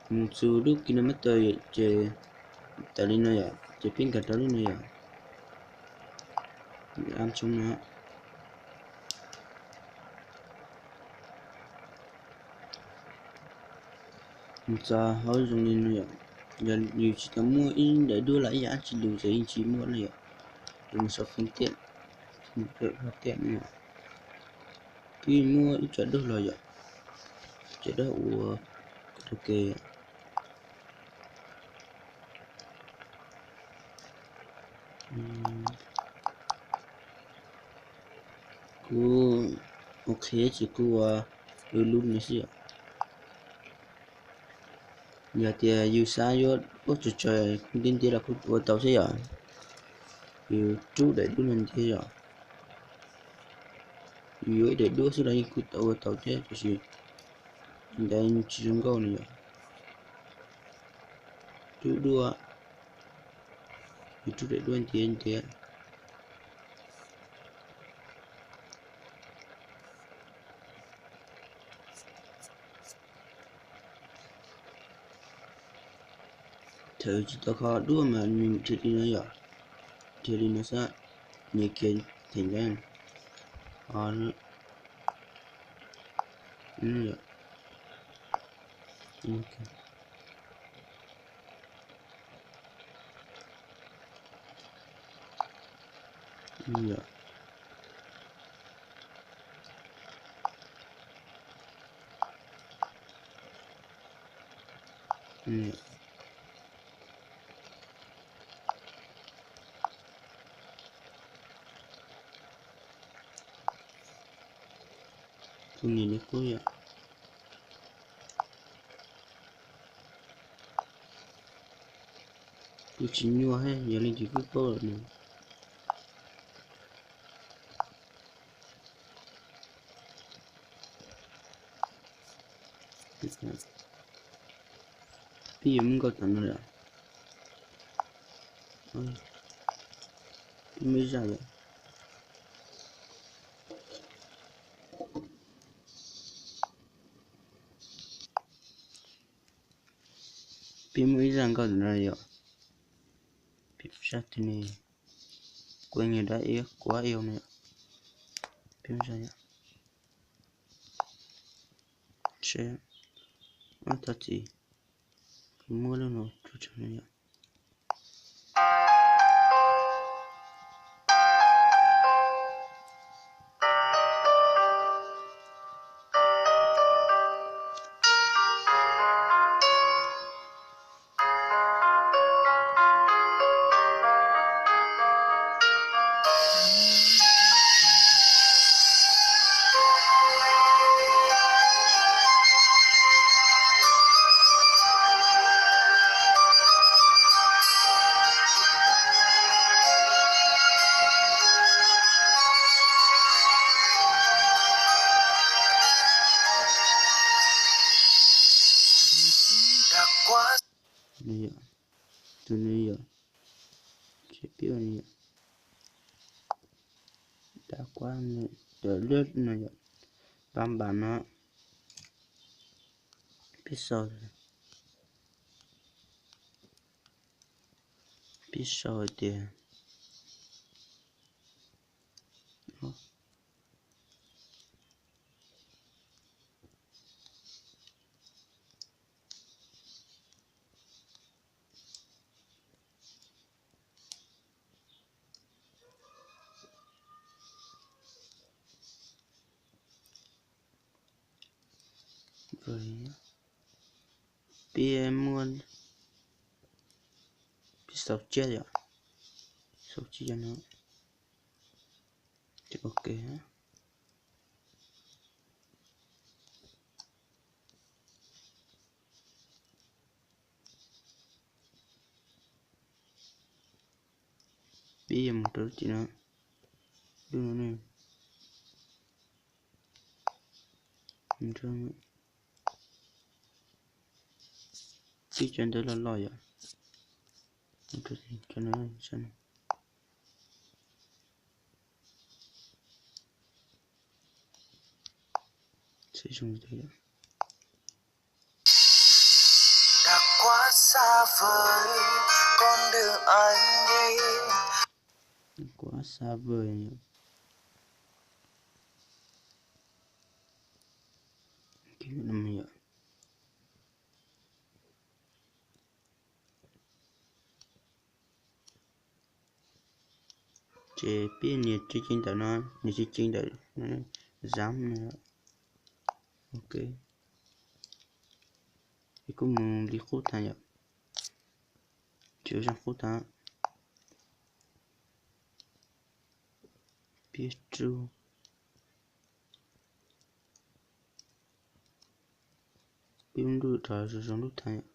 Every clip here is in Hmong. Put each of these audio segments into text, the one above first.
Mus txug lub Kinemaster ces tawm li no yom, ces peb nkag rau lub no yom. Am tshoob no. Mus txog hauv zoo li no yom, yog yus tsis tau muaj ib daim duab los ib yam dab tsi lus ces yeej tsis muaj no yom. Yus mus sau foob tiaj, tiaj no, twb muaj ib co duab los yom, co duab ua rau ke. Kuv ua qhev ces kuv ua lub no xwb yom. Yog tias yus xav yuav ua tsawg tsawg ntiav ntiav los kuj ua tau xwb yom. Yus rub daim duab no ntiav yom. Yus yuav ib daim duab xwb los yeej kuj tau ua tau thiab, tiam sis ntawd tsis zoo nkauj no yom. Rub duab, yus rub daim duab ntiav ntiav. Thaum tsis tau kho duab mas nws dhia li no yom, dhia li no xwb, nias kiag theem ntawd. Kuv nim li qub yom. Kuv tsis nyuaj thiab, yog leej twg kuj paub lawm no. Peb yuav muab nkauj tom no lawm. Peb muaj ib zaj yom. Peb muaj ib zaj nkauj tom no yom. Peb zaj twg ne? Kuv nyuag dab ib kuv ib no yom. Peb muaj zaj yom. Seb, ob tag txiv, kuv muab lub no tso tseg no yom. Tus no yom, tsis pib ua li yom. Dav kuab, cov lub no yom, npab npas no, pib sau, pib sau hais tias Peb muab, peb xaus tsiab yom, xaus tsiab cov no, ces ok. Peb yuav mus rau lub tim no, lub no ne, peb cov ntawd loj loj yom, cov no, tsis zoo li yom. xa vời, con đường anh đi. Quá xa vời yom. Yom. Ces peb nias tsis ceev ntawm no, nias tsis ceev ntawm zam no. Ok. Es kuj mus li qub tag yom. Tsis ua zoo qub tag. Peb tsuj, peb nruj rov zoo zoo nruj tag yom.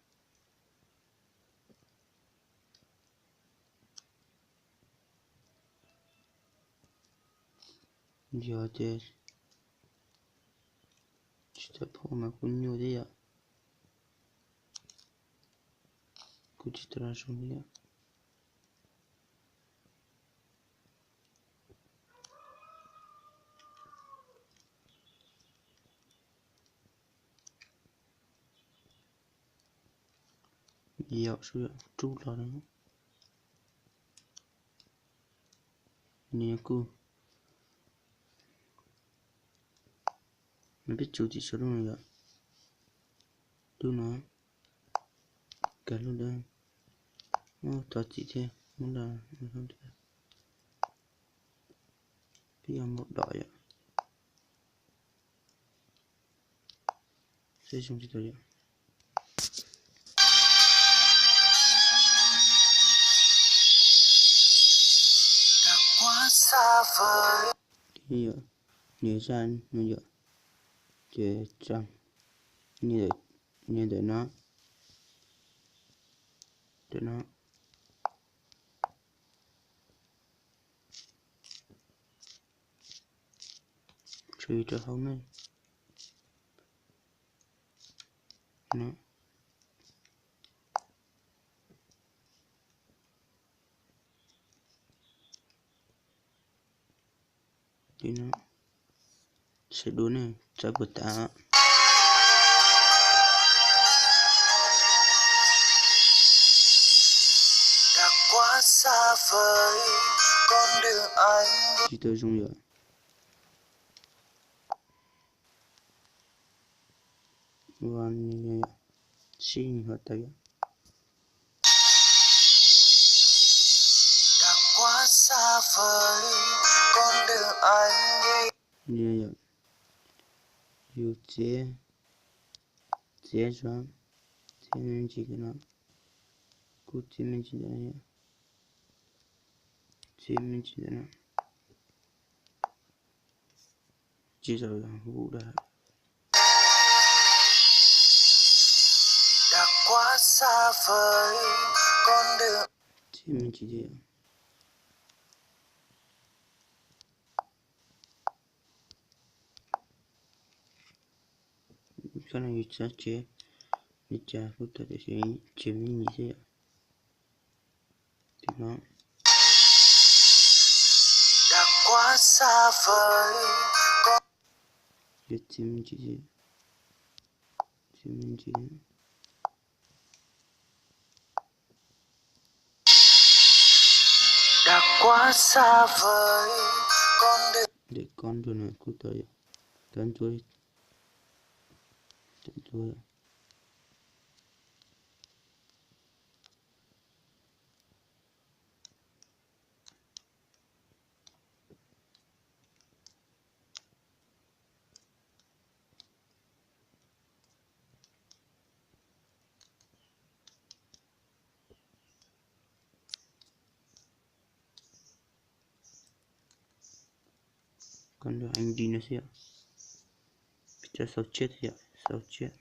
Yog ces tsis tau phauj mas kuj nyuaj thiab yom. Kuj tsis tau zoo thiab. Yom, rub los no. Nws kuj, nws peb tsuj tim saum lub no yom. Lub no, kawg lub ntawd, muab tso txim thiab muab nrog thiab. Peb yuav npaum dom yom. Seb zoo tsis tau yom. Nias zaj no yom, ces tsa, nias ntawm no, ntawm no. Tshuav rau hauv ne. Saib dua ne, txawb puas tas. Tsis tau zoo yom. Ua sib nws hov tawm yom. Nws yog yus txiav, txiav zog, txiav me ntsis ntawm no, kuj txiav me ntsis ntawm no, txiav me ntsis ntawm no. Tsis tau vum da. Txiav me ntsis thiab. Koj no yus txhob tsev li cas kuj tau, tiam sis tsev me ntsis xwb yom. Tim no. Yus txiav me ntsis, txiav me ntsis. Ntawm koj nrog no kuj tau yom, koj ntxuav, ntxuav. Koj nrog ib ntsis no xwb yom. Peb tso xaus tsiab thiab yom, xaus tsiab.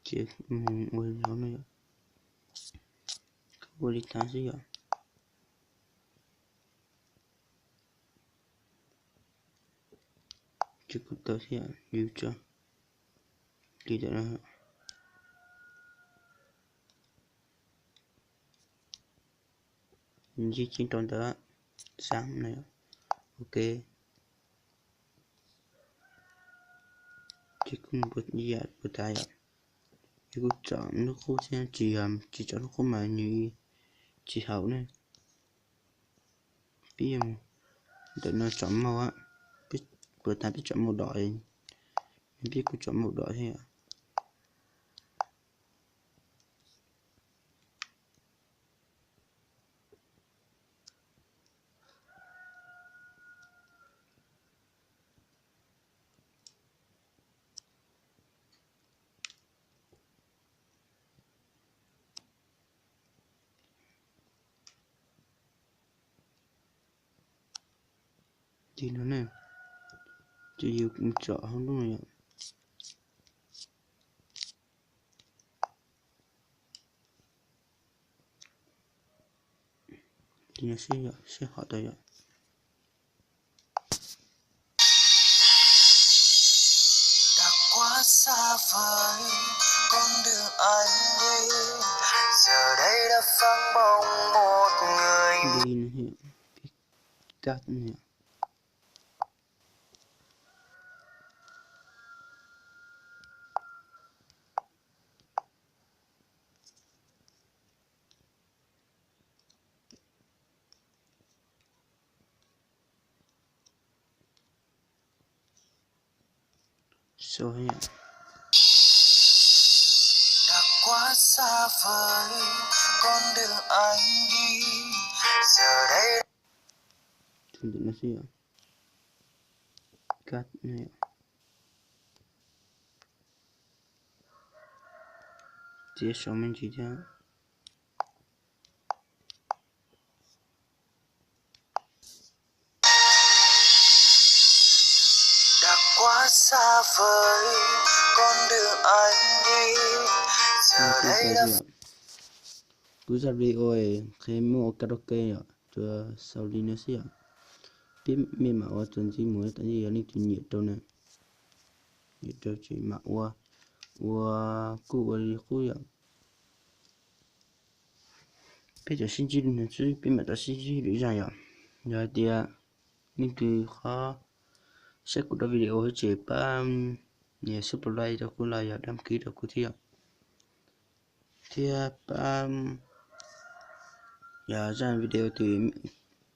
Ces mus ua zog no yom. Koj ua li tas xwb yom. Ces kuj tau thiab yom, yus tso li ntawm no. Ntsib ceeb rau ntawm xab no. Ok. Ces kuj mus puas tas yom. Ces kuj tsom lub qub thiab, tsis yog tsis tsom lub qub mas nws tsis haum ne. Peb ntawm no tsom maus, puas tas peb tsom maus dom, peb kuj tsom maus dom thiab yom. Ces no ne, ces yus tsom hauv lub no yom. Li no seb yom, seb hom tau yom. Tus ntawm no xwb yom. Txiav saum me ntsis thiab. Kuv zaj video qhia muab ua karaoke yom, tsuas xaus li no xwb yom. Peb mej mam ua txuas ntxiv mus, tam sim no yog leej twg nyiam rau na, nyiam rau ces mam ua, ua kuj ua li qub yom. Peb cov sib ntsib li no xwb, peb mam rov sib ntsib lwm zaj yom. Yog hais tias leej twg qhov saib kuv rau video ces pab nias subscribe rau kuv los yog đăng ký rau kuv thiab yom. Thiab pab yog zaj video twg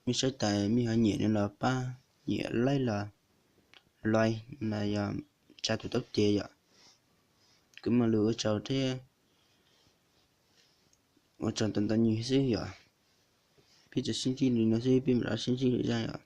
mej saib tas mej ho nyiam no los pab nias like los like los yog tsa tus taub ces yom. Kuv mam li ua tsaug thiab ua tsaug ntau ntau nyuag xwb yom. Peb cov sib ntsib li no xwb, peb mam rov sib ntsib lwm zaj yom.